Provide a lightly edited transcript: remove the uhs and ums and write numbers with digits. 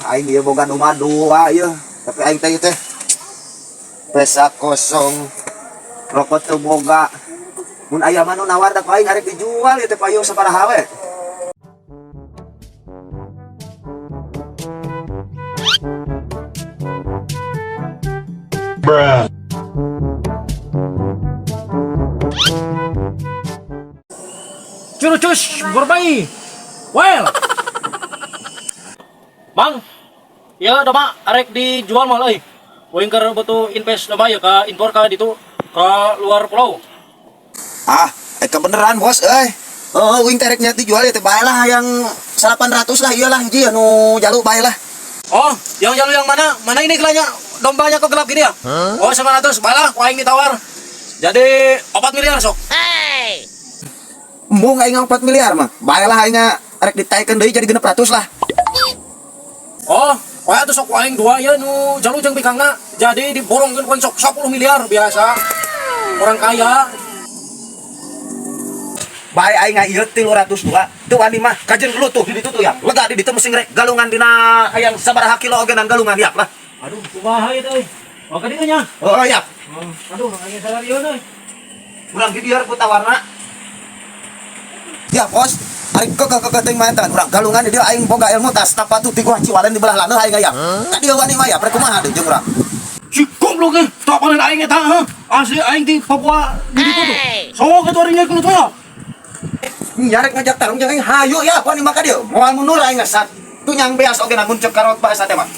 Aing ieu boga domba dua ieu. Tapi aing teh ieu teh pesa kosong. Rokok teu boga. Mun aya mah nu nawar da ku aing arek dijual ieu teh payung sabaraha we. Bruh. Curucus berbayi. Well. Bang. Ya domba arek dijual mah euy. Uing keur butuh invest domba ya ka impor ka ditu ke luar pulau. Ah, kebeneran bos euy. Oh, uing teh rek nya dijual ya teh bae lah yang 800 lah iyalah hiji anu jalu bae lah. Oh, yang jalu yang mana? Mana ini gelanya? Dombanya kok gelap gini ya? Huh? Oh, 900 bae lah ku aing ditawar. Jadi 4 miliar sok. Embung aing 4 miliar mah. Bae lah aing rek ditaikeun deui jadi 600 lah. Oh, wae atuh sok aing dua ya nu jalu jeung bikangna. Jadi diborongkeun ku aing sok 10 miliar biasa. Orang kaya. Bae aing ieu 302. Teu wani mah kajen dulu tuh di ditu tuh ya. Lega di ditu mesin rek galungan dina hayang sabaraha kilo oge nan galungan yap lah. Aduh, kumaha ieu teh? Oh, ka dieu nya. Oh, yap. Oh, aduh, aing salarieu euy. Urang di dieu ku tawarna. Ya, bos. Ari kekeh teuing mah eta urang galungan di dieu aing boga ilmu tas tapatu ti gua Ciwalen di belah laneuh aing aya. Ka dieu wani mah ya, rek kumaha deui jeung urang. Si goblok eh, tak paling aing eta heuh. Asli aing di Papua di ditu tuh. Sok atuh ari nyeuk tuh ya. Nyarek ngajak tarung jeung aing hayu ya, wani mah ka dieu. Moal mundur aing ngesat. Tunyang beas oge namun cek karot bahasa teh mah.